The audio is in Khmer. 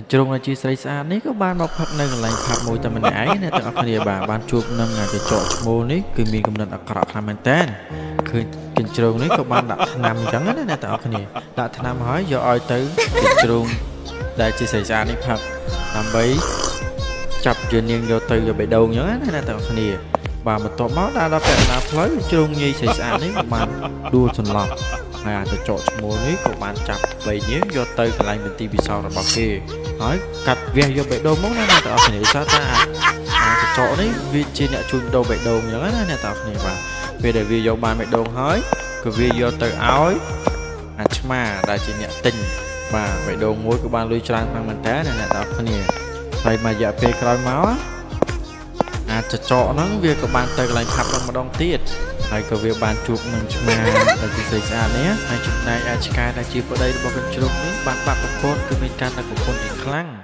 កញ្ជ្រោងដែលជាស្រីស្អាតនេះក៏បានមកផឹកនៅកន្លែងផាប់មួយតែម្នាក់ឯងអ្នកទាំងអស់គ្នាបាទបានជួបនឹងអាចចកឈ្មោលនេះគឺមានកំណត់អាក្រក់ខ្លាំងមែនតើឃើញកញ្ជ្រោងនេះក៏បានដាក់ថ្នាំអញ្ចឹងណាអ្នកទាំងអស់គ្នាដាក់ថ្នាំហើយយកឲ្យទៅកញ្ជ្រោងដែលជាស្រីស្អាតនេះផឹកដើម្បីចាប់ជានាងយកទៅយកបេះដូងអញ្ចឹងណាអ្នកទាំងអស់គ្នាបាទបន្ទាប់មកដើរដល់ពាក់កណ្ដាលផ្លូវជ្រោងញីស្រីស្អាតនេះក៏បានដួលសន្លប់ហើយអាចចកឈ្មោលនេះក៏បានចាប់បីនាងយកទៅកន្លែងមន្ទីរពិសោធន៍របស់គេហើយកាត់វះយកបេះដូងមកណាអ្នកទាំងអស់គ្នាដោយសារតាអាចចកនេះវាជាអ្នកជួញដូរបេះដូងអញ្ចឹងណាអ្នកទាំងអស់គ្នាបាទពេលដែលវាយកបានបេះដូងហើយក៏វាយកទៅឲ្យអាឆ្មាដែលជាអ្នកទិញបាទបេះដូងមួយក៏បានលុយច្រើនខ្លាំងមែនតើណាអ្នកទាំងអស់គ្នាហើយមួយរយៈពេលក្រោយមកអាចចកហ្នឹងវាក៏បានទៅកន្លែងផាប់ហ្នឹងម្ដងទៀតហើយក៏វាបានជួបនឹងឆ្មាដែលជាស្រីស្អាតនេះហើយចំណែកឯឆ្កែដែលជាប្តីរបស់កញ្ជ្រោងនេះបានបាត់ប្រពន្ធគឺមានការនឹកប្រពន្ធជាខ្លាំង។